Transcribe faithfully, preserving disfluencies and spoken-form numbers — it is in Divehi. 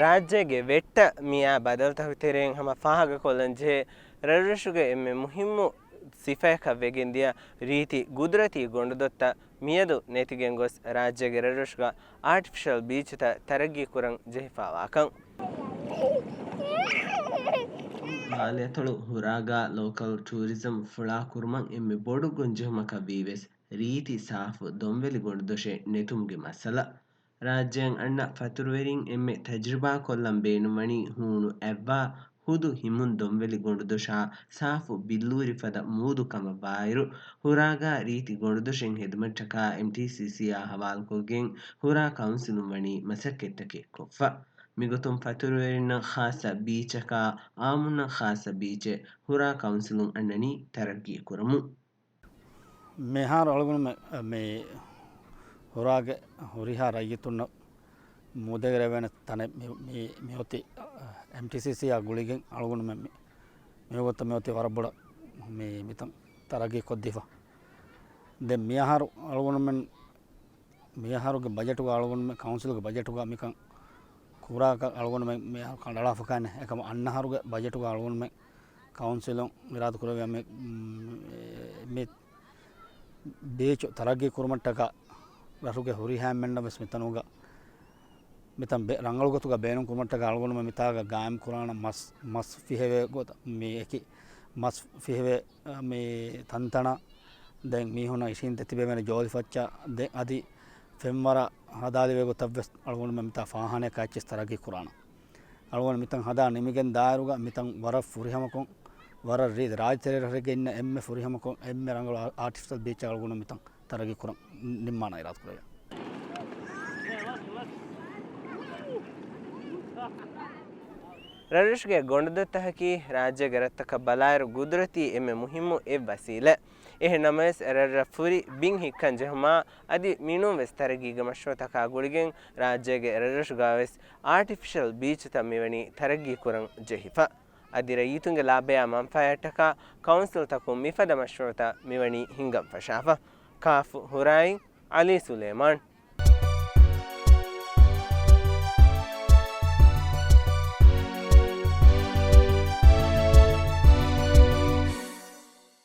ރާއްޖޭގެ ވެއްޓަށް މިއާ ބަދަލުތަކުގެ ތެރެއިން ހަމަ ފާހަގަކޮށްލަން ޖެހޭ، ރަށްރަށުގެ އެންމެ މުހިއްމު ސިފަޔަކަށް ވެގެންދިޔަ ރީތި ގުދުރަތީ ގޮނޑުދޮށްތައް މިއަދު ނެތިގެން ގޮސް، ރާއްޖޭގެ ރަށްރަށުގަ އާޓިފިޝަލް ބީޗުތައް ތަރައްގީ ކުރަން ޖެހިފާވާކަން. މާލެއަތޮޅު ހުރާގާ ލޯކަލް ޓޫރިޒަމް ފުޅާކުރުމަށް އެންމެ ބޮޑު ގޮންޖެހުމަކަށް ވީވެސް، ރީތި ސާފު ދޮންވެލި ގޮނޑުދޮށެއް ނެތުމުގެ މައްސަލަ. ރާއްޖޭން އަންނަ ފަތުރުވެރިން އެންމެ ތަޖްރިބާ ކޮށްލަން ބޭނުންވަނީ ހޫނު އަތްވާ ހުދު ހިމުން ދޮންވެލި ގޮނޑުދޮށާ ސާފު ބިއްލޫރި ފަދަ މޫދު ކަމަށްވާއިރު، ހުރާގާ ރީތި ގޮނޑުދޮށެއް ހެދުމަށްޓަކާ އެމްޓީސީސީއާ ހަވާލުކޮށްގެން ހުރާ ކައުންސިލުން ވަނީ މަސައްކަތްތަކެއް ކޮށްފަ. މިގޮތުން ފަތުރުވެރިންނަށް ޚާއްޞަ ބީޗަކާ އާއްމުންނަށް ޚާއްޞަ ބީޗެއް ހުރާ ކައުންސިލުން އަންނަނީ ތަރައްގީ ކުރަމުން. މިހާރު އަޅުގަނޑުމެ މި ހުރާގެ ހުރިހާ ރައްޔިތުންނަށް މޫދެގެރެވޭނެ ތަނެއް މި، މި، މިއޮތީ އެމްޓީސީސީއާ ގުޅިގެން އަޅުގަނޑުމެ މި، މިވަގުތަށް މިއޮތީ ވަރަށް ބޮޑަށް މި، މިތަން ތަރައްގީ ކޮށްދީފަ. ދެން މިއަހަރު އަޅުގަނޑުމެން މިއަހަރުގެ ބަޖެޓުގަ އަޅުގަނޑުމެން ކައުންސިލުގެ ބަޖެޓުގަ މިކަން ކުރާކަށް އަޅުގަނޑުމެން މިއަހަރު ކަނޑައަޅާފަކާނެ. އެކަމަ އަންނަ އަހަރުގެ ބަޖެޓުގަ އަޅުގަނޑުމެން ކައުންސިލުން އިރާދަކުރެއްވިޔާ މި، މި ބީޗު ތަރައްގީ ކުރުމަށްޓަކާ ރަށުގެ ހުރިހާ އެންމެންނަށް ވެސް މިތަނުގަ މިތަން ބެ-، ރަނގަޅު ގޮތުގަ ބޭނުން ކުރުމަށްޓަކާ އަޅުގަނޑުމެން މިތާގަ ގާއިމް ކުރާނަ މަސް، މަސް ފިހެވޭ ގޮތަށް މި އެކި މަސް ފިހެވޭ، މި ތަންތަނަށް ދެން މީހުންނަށް އިށީންދެ ތިބެވޭނެ ޖޯލިފައްޗަށް ދެން އަދި ފެންވަރަށް ހަދާލެވޭ ގޮތަށް ވެސް އަޅުގަނޑުމެން މިތާ ފާހާނަޔަކާ އެއްޗެސް ތަރައްގީ ކުރާނަ. އަޅުގަނޑު މިތަން ހަދާ ނިމިގެން ދާއިރުގަ މިތަން ވަރަށް ފުރިހަމަކޮށް، ވަރަށް ރީ-، ރާއްޖެތެރޭ ރަށެއްގަ އިންނަ އެންމެ ފުރިހަމަކޮށް، އެންމެ ރަނގަޅު އާ-، އާޓިފިޝަލް ބީޗެއް އަޅުގަނޑު މިތަން ތަރައްގީ ކުރަން ނިންމާނަ އިރާދަކުރެއްވިޔާ. ރަށްރަށުގެ ގޮނޑުދޮށްތަކަކީ ރާއްޖޭގެ ރަށްތަކަށް ބަލާއިރު ގުދުރަތީ އެންމެ މުހިއްމު އެއް ވަސީލަތް. އެހެން ނަމަވެސް، ރަށްރަށް ފުރި ބިން ހިއްކަން ޖެހުމާ އަދި މިނޫން ވެސް ތަރައްގީގެ މަޝްރޫއުތަކާ ގުޅިގެން ރާއްޖޭގެ ރަށްރަށުގަ ވެސް އާޓިފިޝަލް ބީޗުތައް މިވަނީ ތަރައްގީ ކުރަން ޖެހިފަ. އަދި ރައްޔިތުންގެ ލާބަޔާ މަންފާއަށްޓަކާ ކައުންސިލްތަކުން މިފަދަ މަޝްރޫއުތައް މިވަނީ ހިންގަން ފަށާފަ. ކާފު ހުރާއިން، އަލީ ސުލޭމާން.